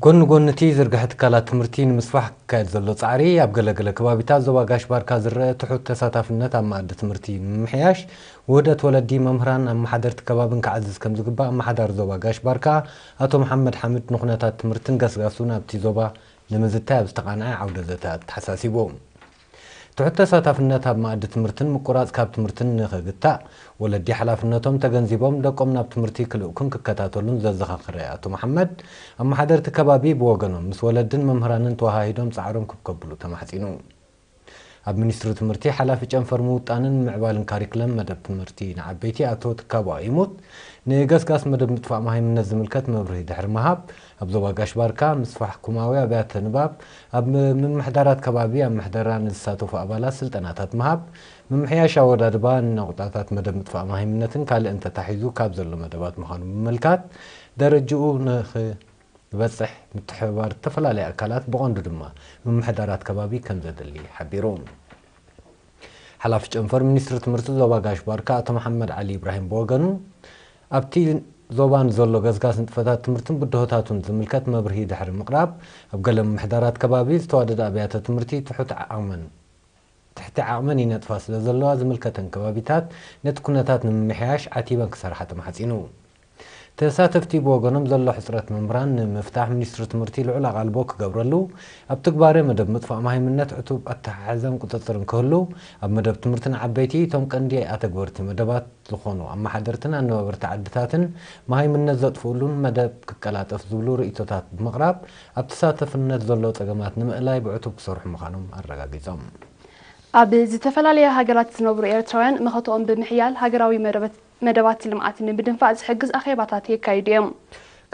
ጎኒ ጎኒ እቲ ዝርግሐ ትካላት ትምህርቲ ንምስፋሕ ክካየድ ዘሎ ጻዕሪ፣ ኣብ ገለገለ ከባቢታት ዞባ ጋሽ ባርካ ዝረአ ትሑት ተሳታፍነት ኣብ መኣዲ ትምህርቲ ንምምሕያሽ፣ ውህደት ወለዲ፣ መምህራን፣ ኣመሓደርቲ ከባብን ክዓዝዝ ከም ዝግባእ ኣመሓዳሪ ዞባ ጋሽ ባርካ ኣቶ መሓመድ ሓምድ ንኩነታት ትምህርትን ገስጋሱን ኣብቲ ዞባ ንምዝታይ ኣብ ዝተቓንዐ ዓውደ ዘተ ኣተሓሳሲቡ። ትሑት ተሳታፍነት ኣብ መኣዲ ትምህርትን ምቁራጽ ካብ ትምህርትን ንኽግታእ፣ ወለዲ ሓላፍነቶም ተገንዚቦም ደቆም ናብ ትምህርቲ ክልእኩን ክከታተሉን ዘዘኻኸረ ኣቶ መሓመድ፣ ኣመሓደርቲ ከባቢ ብወገኖም ምስ ወለድን መምህራንን ተወሃሂዶም ጻዕሮም ክብ ከብሉ ተማሕጺኑ። ኣብ ሚኒስትሪ ትምህርቲ ሓላፊ ጨንፈር ምውጣንን ምዕባልን ካሪክለም መደብ ትምህርቲ ንዓበይቲ ኣቶ ትካቦ ኣይሙት፣ ንገስጋስ መደብ ምጥፋእ መሃይምነት ዝምልከት መብርሂ ድሕሪ ምሃብ፣ ኣብ ዞባ ጋሽ ባርካ ምስፋሕ ኩማዊ ኣብያተ ንባብ ኣብ ምምሕዳራት ከባቢ ኣብ ምሕደራ ንዝሳተፉ ኣባላት ስልጠናታት ምሃብ፣ ምምሕያሽ ኣወዳድባ ንነቑጣታት መደብ ምጥፋእ መሃይምነትን ካልእን ተታሒዙ ካብ ዘሎ መደባት ምዃኑ ብምምልካት፣ ደረጅኡ ንኽበጽሕ ምትሕብባር ዝተፈላለዩ ኣካላት ብቐንዱ ድማ ምምሕዳራት ከባቢ ከም ዘድሊ ሓቢሩ። ሓላፊ ጨንፈር ሚኒስትሪ ትምህርቲ ዞባ ጋሽ ባርካ ኣቶ መሓመድ ዓሊ ኢብራሂም ብወገኑ፣ ኣብቲ ዞባ ንዘሎ ገስጋስ ንጥፈታት ትምህርትን ብድሆታቱን ዝምልከት መብርሂ ድሕሪ ምቕራብ፣ ኣብ ገለ ምምሕዳራት ከባቢ ዝተዋደደ ኣብያተ ትምህርቲ ትሑት ዓቕመን ትሕቲ ዓቕመን ይነጥፋ ስለ ዘለዋ ዝምልከተን ከባቢታት ነቲ ኩነታት ንምምሕያሽ ዓቲበን ክሰርሓ ተማሕጺኑ። ተሳተፍቲ ብወገኖም ዘሎ ሕጽረት መምህራን ንምፍታሕ ሚኒስትሪ ትምህርቲ ልዑል ኣቓልቦ ክገብረሉ፣ ኣብ ትግባረ መደብ ምጥፋእ መሃይምነት ዕቱብ ኣተሓሕዛን ቁጽጽርን ክህሉ፣ ኣብ መደብ ትምህርቲ ንዓበይቲ እቶም ቀንዲ ኣተግበርቲ መደባት ዝኾኑ ኣመሓደርትን ኣነባበርቲ ዓድታትን መሃይምነት ዘጥፍኡሉን መደብ ክቀላጠፍ ዝብሉ ርእይቶታት ብምቕራብ ኣብ ተሳተፍነት ዘሎ ጸገማት ንምእላይ ብዕቱብ ክሰርሑ ምዃኖም ኣረጋጊጾም። ኣብ ዝተፈላለያ ሃገራት ዝነብሩ ኤርትራውያን መኸተኦም ብምሕያል ሃገራዊ መደበት-፣ መደባት ልምዓት ንምድንፋዕ ዝሕግዝ ኣኼባታት የካይዱ እዮም።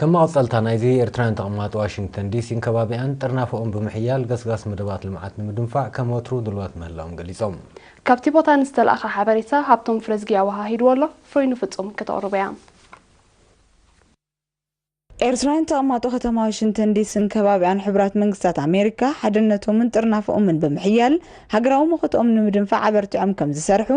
ከም መቐጸልታ ናይዚ፣ ኤርትራውያን ተቐማጦ ዋሽንግተን ዲሲን ከባቢኣን ጥርናፈኦም ብምሕያል ገስጋስ መደባት ልምዓት ንምድንፋዕ ከም ወትሩ ድልዋት ምህላዎም ገሊጾም። ካብቲ ቦታ ንዝተላእኸ ሓበሬታ ሃብቶም ፍረዝጊ ኣወሃሂድዎ ኣሎ፣ ፍሬኑ ፍጹም ከተቕርቦ እያ። ኤርትራውያን ተቐማጦ ከተማ ዋሽንግተን ዲሲን ከባቢኣን ሕቡራት መንግስታት ኣሜሪካ ሓድነቶምን ጥርናፈኦምን ብምሕያል ሃገራዊ መኸተኦም ንምድንፋዕ ኣበርቲዖም ከም ዝሰርሑ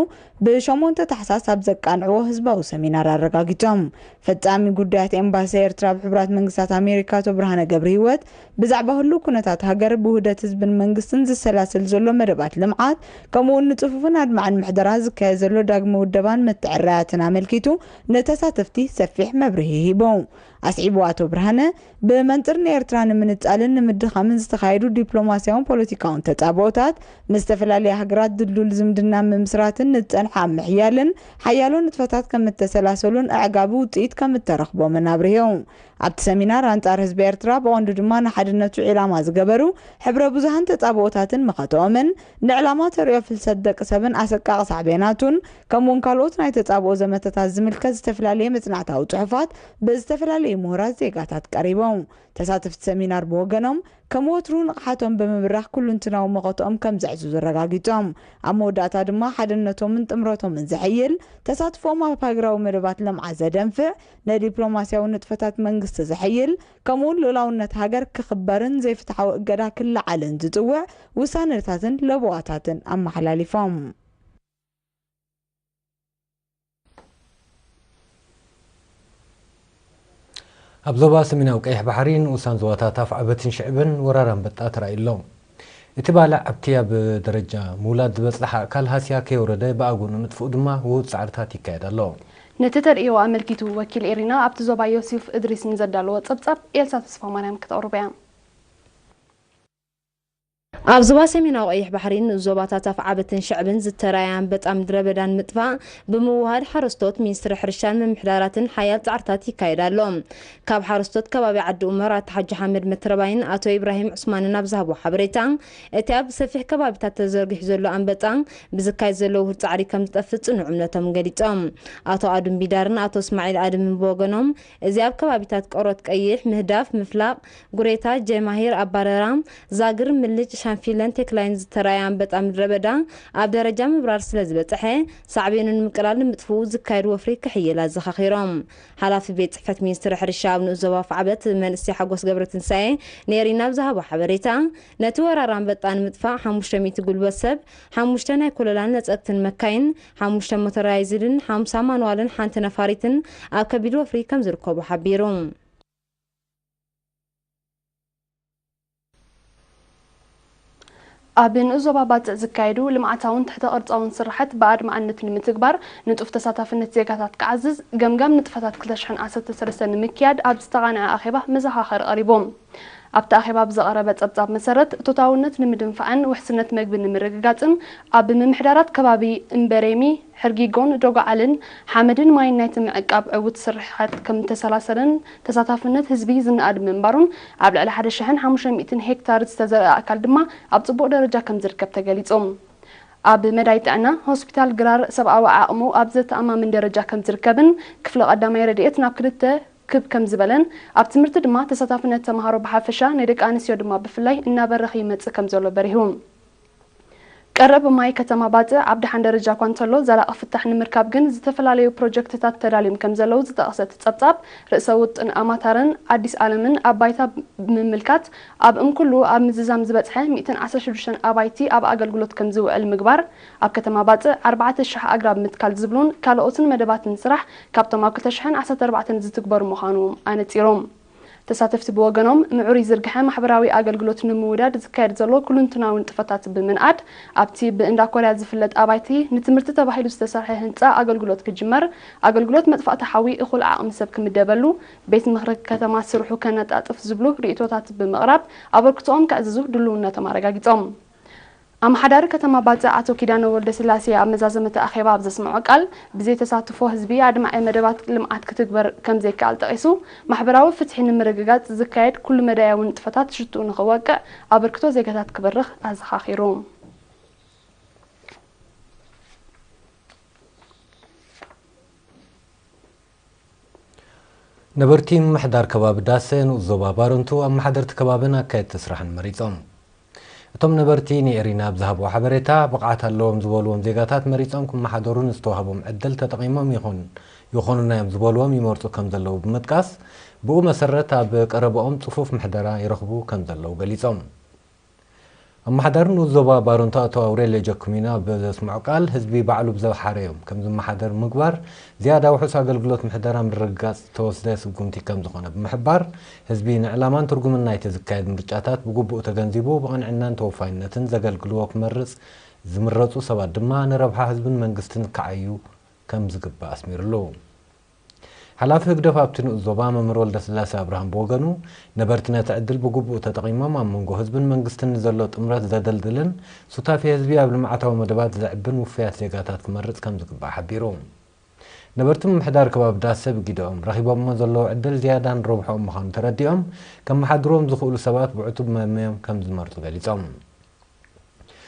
ብሸሞንተ ታሕሳስ ኣብ ዘቃንዕዎ ህዝባዊ ሰሚናር ኣረጋጊጾም። ፈጻሚ ጉዳያት ኤምባሲ ኤርትራ ኣብ ሕቡራት መንግስታት ኣሜሪካ ኣቶ ብርሃነ ገብረህይወት ብዛዕባ ህሉው ኩነታት ሃገር፣ ብውህደት ህዝብን መንግስትን ዝሰላሰል ዘሎ መደባት ልምዓት፣ ከምኡ'ውን ንጽፉፍን ኣድማዕን ምሕደራ ዝካየድ ዘሎ ዳግመ ውደባን ምትዕርራያትን ኣመልኪቱ ንተሳተፍቲ ሰፊሕ መብርሂ ሂቦም። ኣስዒቡ ኣቶ ብርሃነ፣ ብመንጽር ንኤርትራ ንምንጻልን ንምድኻምን ዝተኻየዱ ዲፕሎማስያውን ፖለቲካውን ተጻብኦታት፣ ምስ ዝተፈላለያ ሃገራት ድልዱል ዝምድና ምምስራትን ንዝጸንሐ ኣብ ምሕያልን ሓያሎ ንጥፈታት ከም እተሰላሰሉን ኣዕጋቢ ውጽኢት ከም እተረኽቦምን ኣብሪሁ። ኣብቲ ሰሚናር ኣንጻር ህዝቢ ኤርትራ ብቐንዱ ድማ ንሓድነቱ ዒላማ ዝገበሩ ሕብረ ብዙሃን ተጻብኦታትን መኸተኦምን፣ ንዕላማ ተርእዮ ፍልሰት ደቂ ሰብን ኣሰቃቒ ሳዕቤናቱን፣ ከምኡውን ካልኦት ናይ ተጻብኦ ዘመተታት ዝምልከት ዝተፈላለየ መጽናዕታዊ ጽሑፋት ብዝተፈላለዩ ምሁራት ዜጋታት ቀሪቦም። ተሳተፍቲ ሰሚናር ብወገኖም፣ ከም ወትሩ ንቕሓቶም ብምብራኽ ኩሉንትናዊ መኸተኦም ከም ዘዕዝዙ ኣረጋጊጾም። ኣብ መወዳእታ ድማ ሓድነቶምን ጥምረቶምን ዘሕይል፣ ተሳትፎኦም ኣብ ሃገራዊ መደባት ልምዓት ዘደንፍዕ፣ ንዲፕሎማስያዊ ንጥፈታት መንግስቲ ዘሕይል፣ ከምኡውን ልኡላውነት ሃገር ክኽበርን ዘይፍትሓዊ እገዳ ክለዓልን ዝጽውዕ ውሳነታትን ለበዋታትን ኣመሓላሊፎም። ኣብ ዞባ ሰሜናዊ ቀይሕ ባሕሪ ንኡሳን ዞባታት ኣፍዓበትን ሽዕብን ወራር ኣንበጣ ተራእዩ ኣሎ። እቲ ባልዕ ኣብቲ ኣብ ደረጃ ምውላድ ዝበጽሐ ኣካል ሃስያ ከየውረደ ብኣግኡ ንምጥፍኡ ድማ ውሁድ ጻዕርታት ይካየድ ኣሎ። ነቲ ተርእዮ ኣመልኪቱ ወኪል ኤሪና ኣብቲ ዞባ ዮሲፍ እድሪስ ንዘዳለዎ ጸብጻብ ኤልሳ ተስፋማርያም ክተቕርቦ እያ። ኣብ ዞባ ሰሜናዊ ቀይሕ ባሕሪ ንኡስ ዞባታት ኣፍዓበትን ሽዕብን ዝተራእየ ኣንበጣ ምድረ በዳን ምጥፋእ ብምውሃድ ሓረስቶት ሚኒስትሪ ሕርሻን ምምሕዳራትን ሓያል ጻዕርታት ይካየድ ኣሎ። ካብ ሓረስቶት ከባቢ ዓዲ ኡመር ኣቶ ሓጂ ሓመድ መትረባይን ኣቶ ኢብራሂም ዑስማንን ኣብ ዝሃብዎ ሓበሬታ፣ እቲ ኣብ ሰፊሕ ከባቢታት ተዘርጊሑ ዘሎ ኣንበጣ ብዝካየድ ዘሎ ውሁድ ጻዕሪ ከም ዝጠፍእ ጽኑዕ እምነቶም ገሊጾም። ኣቶ ኣዱም ቢዳርን ኣቶ እስማዒል ኣድምን ብወገኖም፣ እዚ ኣብ ከባቢታት ቆሮት ቀይሕ፣ ምህዳፍ፣ ምፍላቕ፣ ጉሬታ፣ ጀማሂር፣ ኣባረራ፣ ዛግር፣ ምልጭ፣ ሻንፊለን፣ ቴክላይን ዝተራእየ ኣንበጣ ምድረ በዳ ኣብ ደረጃ ምብራር ስለ ዝበጽሐ፣ ሳዕቤኑ ንምቅላል ንምጥፍኡ ዝካየድ ወፍሪ ክሕይል ኣዘኻኺሮም። ሓላፊ ቤት ጽሕፈት ሚኒስትሪ ሕርሻ ኣብ ንኡስ ዞባ ኣፍዓበት መንእሰይ ሓጎስ ገብረትንሳኤ ንኤሪና ኣብ ዝሃቦ ሓበሬታ፣ ነቲ ወራር ኣንበጣ ንምጥፋእ ሓሙሽተ ሚእቲ ጉልበት ሰብ፣ ሓሙሽተ ናይ ኮለላን ነጸግትን መካይን፣ ሓሙሽተ ሞተራይዝድን ሓምሳ ማኑዋልን ሓንቲ ነፋሪትን ኣብ ከቢድ ወፍሪ ከም ዝርከቡ ሓቢሩ። ኣብ ንኡስ ዞባ ባጽዕ ዝካየዱ ልምዓታውን ትሕተ ቅርጻውን ስራሓት ብኣድማዕነት ንምትግባር፣ ንጡፍ ተሳታፍነት ዜጋታት ክዓዝዝ፣ ገምጋም ንጥፈታት ክልተ ሽሕን ዓሰርተ ሰለስተን ንምክያድ ኣብ ዝተቓንዐ ኣኼባ መዘኻኸሪ ቀሪቡ። ኣብቲ ኣኼባ ብዝቐረበ ጸብጻብ መሰረት፣ እቶታውነት ንምድንፋዕን ውሕስነት መግቢ ንምርግጋጽን፣ ኣብ ምምሕዳራት ከባቢ እምበሬሚ፣ ሕርጊጎን ዶጎዓልን ሓመድን ማይን ናይቲ ምዕቃብ ዕዉት ስርሓት ከም ተሰላሰለን ተሳታፍነት ህዝቢ ዝነኣድ ምንባሩን፣ ኣብ ልዕሊ ሓደ ሽሕን ሓሙሽተ ሚእትን ሄክታር ዝተዘርአ ኣካል ድማ ኣብ ጽቡቕ ደረጃ ከም ዝርከብ ተገሊጹ። ኣብ መዳይ ጥዕና፣ ሆስፒታል ግራር ሰብኣዊ ዓቕሙ ኣብ ዘተኣማምን ደረጃ ከም ዝርከብን፣ ክፍለ ቀዳማይ ረድኤት ናብ ክልተ ክብ ከም ዝበለን፣ ኣብ ትምህርቲ ድማ ተሳታፍነት ተምሃሮ ብሓፈሻ፣ ናይ ደቂ ኣንስትዮ ድማ ብፍላይ እናበረኸ ይመጽእ ከም ዘሎ በሪሁ። ቀረብ ማይ ከተማ ባጽዕ ኣብ ደሓን ደረጃ እኳ እንተሎ፣ ዘላቒ ፍታሕ ንምርካብ ግን ዝተፈላለዩ ፕሮጀክትታት ተዳልዮም ከም ዘለዉ ዝጠቐሰ እቲ ጸብጻብ፣ ርእሰ ውጥን ኣማታርን ኣዲስ ኣለምን ኣብ ባይታ ብምምልካት፣ ኣብ እምኩሉ ኣብ ምዝዛም ዝበጽሐ ሚእትን ዓሰርተ ሽዱሽተን ኣባይቲ ኣብ ኣገልግሎት ከም ዝውዕል ምግባር፣ ኣብ ከተማ ባጽዕ ኣርባዕተ ሽሕ ኣግራብ ምትካል ዝብሉን ካልኦትን መደባትን ስራሕ ካብቶም ኣብ ክልተ ሽሕን ዓሰርተ ኣርባዕተን ዝትግበሩ ምዃኑ ኣነጺሮም። ተሳተፍቲ ብወገኖም፣ ምዑር ዝርግሐ ማሕበራዊ ኣገልግሎት ንምውዳድ ዝካየድ ዘሎ ኩሉንትናዊ ንጥፈታት ብምንኣድ፣ ኣብቲ ብእንዳ ኮርያ ዝፍለጥ ኣባይቲ ንትምህርቲ ተባሂሉ ዝተሰርሐ ህንጻ ኣገልግሎት ክጅመር፣ ኣገልግሎት መጥፋእቲ ሓዊ እኹል ዓቕሚ ሰብ ክምደበሉ፣ ቤት ምኽሪ ከተማ ስርሑ ከነጣጥፍ ዝብሉ ርእይቶታት ብምቕራብ ኣበርክቶኦም ከዕዝዙ ድልውነቶም ኣረጋጊጾም። ኣመሓዳሪ ከተማ ባጽዕ ኣቶ ኪዳነ ወልደስላሴ ኣብ መዛዘመቲ ኣኼባ ኣብ ዘስምዖ ቃል፣ ብዘይ ተሳትፎ ህዝቢ ኣድማዒ መደባት ልምዓት ክትግበር ከም ዘይከኣል ጠቒሱ፣ ማሕበራዊ ፍትሒ ንምርግጋጽ ዝካየድ ኩሉ መዳያዊ ንጥፈታት ሽትኡ ንኽወቅዕ ኣበርክቶ ዜጋታት ክበርኽ ኣዘኻኺሩ። ነበርቲ ምምሕዳር ከባቢ ዳሰ ንኡስ ዞባ ባረንቱ ኣመሓደርቲ ከባብን ኣካየድቲ ስራሕን መሪጾም። እቶም ነበርቲ ንኤሪና ኣብ ዝሃብዎ ሓበሬታ፣ ብቕዓት ኣለዎም ዝበልዎም ዜጋታት መሪጾም ክመሓደሩ ንዝተዋህቦም ዕድል ተጠቒሞም ይኹን ይኾኑና እዮም ዝበልዎም ይመርጹ ከም ዘለዉ ብምጥቃስ፣ ብኡ መሰረት ኣብ ቀረብኦም ጽፉፍ ምሕደራ ይረኽቡ ከም ዘለዉ ገሊጾም። ኣመሓዳሪ ንኡስ ዞባ ባረንቱ ኣቶ ኣውሬልዮ ጀኩሚኖ ኣብ ዘስምዖ ቃል፣ ህዝቢ ባዕሉ ብዘውሓረዮም ከም ዝመሓደር ምግባር፣ ዝያዳ ውሑስ ኣገልግሎት ምሕደራ ምርግጋጽ ዝተወስደ ስጉምቲ ከም ዝኾነ ብምሕባር፣ ህዝቢ ንዕላማን ትርጉምን ናይቲ ዝካየድ ምርጫታት ብግቡእ ተገንዚቡ፣ ብቕንዕናን ተወፋይነትን ዘገልግልዎ ክመርጽ፣ ዝምረጹ ሰባት ድማ ንረብሓ ህዝብን መንግስትን ክዓዩ ከም ዝግባእ ኣስሚሩሉ። ሓላፊ ህግደፍ ኣብቲ ንኡስ ዞባ መምህር ወልደስላሴ ኣብርሃም ብወገኑ፣ ነበርቲ ነቲ ዕድል ብግቡእ ተጠቒሞም ኣብ መንጎ ህዝብን መንግስትን ንዘሎ ጥምረት ዘደልድልን ሱታፌ ህዝቢ ኣብ ልምዓታዊ መደባት ዘዕብን ውፉያት ዜጋታት ክመርጽ ከም ዝግባእ ሓቢሩ። ነበርቲ ምምሕዳር ከባቢ ዳሰ ብጊደኦም ረኺቦሞ ዘለዉ ዕድል ዝያዳን ረብሕኦም ምዃኑ ተረዲኦም፣ ከመሓድርዎም ዝኽእሉ ሰባት ብዕቱብ መምዮም ከም ዝመርጹ ገሊጾም።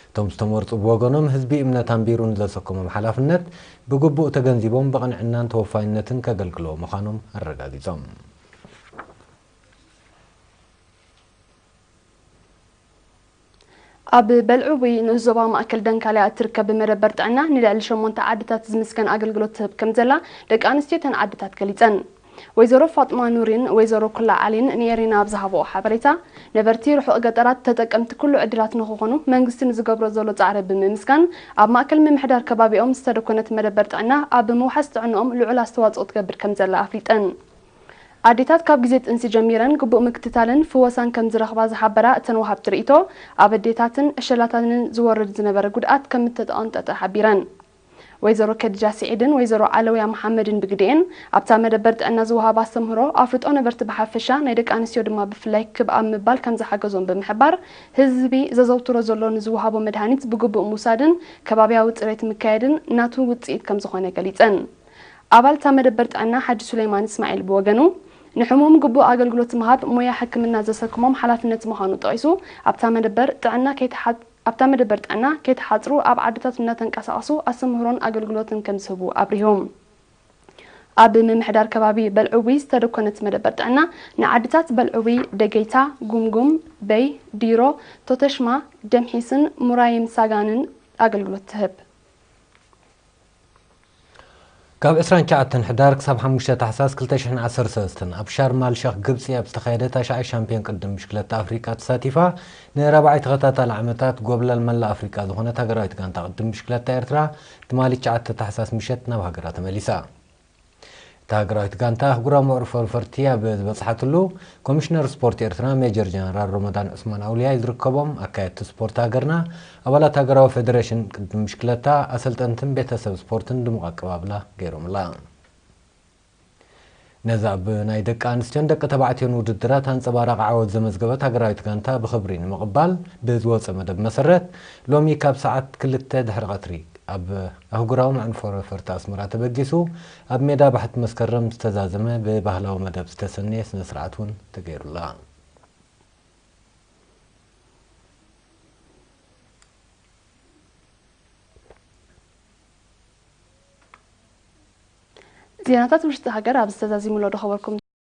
እቶም ዝተመርጹ ብወገኖም፣ ህዝቢ እምነት ኣንቢሩ ንዘሰከሞም ሓላፍነት ብግቡእ ተገንዚቦም፣ ብቕንዕናን ተወፋይነትን ከገልግልዎ ምዃኖም ኣረጋጊጾም። ኣብ በልዕዊ ንኡስ ዞባ ማእከል ደንካልያ እትርከብ መደበር ጥዕና፣ ንልዕሊ ሸሞንተ ዓድታት ዝምስገን ኣገልግሎት ትህብ ከም ዘላ ደቂ ኣንስትዮ እተን ዓድታት ገሊጸን። ወይዘሮ ፋጥማ ኑሪን ወይዘሮ ኩላ ዓሊን ንኤሪና ኣብ ዝሃብኦ ሓበሬታ፣ ነበርቲ ርሑቕ ገጠራት ተጠቀምቲ ኩሉ ዕድላት ንኽኾኑ መንግስቲ ንዝገብሮ ዘሎ ጻዕሪ ብምምስጋን፣ ኣብ ማእከል ምምሕዳር ከባቢኦም ዝተደኮነት መደበር ጥዕና ኣብ ምውሓስ ጥዕንኦም ልዑል ኣስተዋጽኦ ትገብር ከም ዘላ ኣፍሊጠን። ኣዴታት ካብ ግዜ ጥንሲ ጀሚረን ግቡእ ምክትታልን ፍወሳን ከም ዝረኽባ ዝሓበራ እተን ወሃብቲ ርእይቶ፣ ኣብ ኣዴታትን ዕሸላታንን ዝወርድ ዝነበረ ጉድኣት ከም እተጠቐንጠጠ ሓቢረን። ወይዘሮ ከድጃ ስዒድን ወይዘሮ ዓለውያ መሓመድን ብግዲኤን፣ ኣብታ መደበር ጥዕና ዝወሃብ ኣስተምህሮ፣ ኣፍልጦ ነበርቲ ብሓፈሻ፣ ናይ ደቂ ኣንስትዮ ድማ ብፍላይ ክብ ኣብ ምባል ከም ዝሓገዞም ብምሕባር፣ ህዝቢ ዘዘውትሮ ዘሎ ንዝወሃቦ መድሃኒት ብግቡእ ምውሳድን ከባብያዊ ጽሬት ምካየድን ናቱ ውጽኢት ከም ዝኾነ ገሊጸን። ኣባል እታ መደበር ጥዕና ሓጂ ሱሌማን እስማዒል ብወገኑ፣ ንሕሙም ግቡእ ኣገልግሎት ምሃብ ሞያ ሕክምና ዘሰክሞም ሓላፍነት ምዃኑ ጠቒሱ፣ ኣብታ መደበር ጥዕና ከይተሓ-፣ ኣብታ መደበር ጥዕና ከይተሓጽሩ ኣብ ዓድታት እናተንቀሳቐሱ ኣስተምህሮን ኣገልግሎትን ከም ዝህቡ ኣብሪሁ። ኣብ ምምሕዳር ከባቢ በልዕዊ ዝተደኮነት መደበር ጥዕና ንዓድታት በልዕዊ፣ ደገይታ፣ ጉምጉም፣ በይ፣ ዲሮ፣ ቶተሽማ፣ ደምሒስን ሙራይም ሳጋንን ኣገልግሎት ትህብ። ካብ ዕስራን ትሽዓተን ሕዳር ክሳብ ሓሙሽተ ታሕሳስ ክልተ ሽሕን ዓሰርተ ሰለስተን ኣብ ሻርም ኣል ሸኽ ግብጺ ኣብ ዝተኻየደ ታሽዓይ ሻምፒዮን ቅድድም ብሽክለታ ኣፍሪቃ ተሳቲፋ ንራብዓይ ተኸታታሊ ዓመታት ጎብለል መላእ ኣፍሪቃ ዝኾነት ሃገራዊት ጋንታ ቅድድም ብሽክለታ ኤርትራ ትማሊ ትሽዓተ ታሕሳስ ምሸት ናብ ሃገራ ተመሊሳ። እታ ሃገራዊት ጋንታ ኣህጉራዊ መዕርፎ ነፈርቲ ኣብ ዝበጽሓትሉ፣ ኮሚሽነር ስፖርት ኤርትራ ሜጀር ጀነራል ረመዳን ዑስማን ኣውልያ ዝርከቦም ኣካየድቲ ስፖርት ሃገርና፣ ኣባላት ሃገራዊ ፌደሬሽን ቅድድም ብሽክለታ፣ ኣሰልጠንትን ቤተሰብ ስፖርትን ድሙቕ ኣቀባብላ ገይሮምላ። ነዛ ኣብ ናይ ደቂ ኣንስትዮን ደቂ ተባዕትዮን ውድድራት ኣንጸባራቒ ዓወት ዘመዝገበት ሃገራዊት ጋንታ ብኽብሪ ንምቕባል ብዝወጸ መደብ መሰረት፣ ሎሚ ካብ ሰዓት ክልተ ድሕሪ ቀትሪ ኣብ ኣህጉራዊ መዕርፎ ነፈርቲ ኣስመራ ተበጊሱ፣ ኣብ ሜዳ ባሕቲ መስከረም ዝተዛዘመ ብባህላዊ መደብ ዝተሰነየ ስነ ስርዓት እውን ተገይሩላ። ዜናታት ውሽጢ ሃገር ኣብዚ ተዛዚሙ ኣሎ፣ ዶ ኸበርኩም?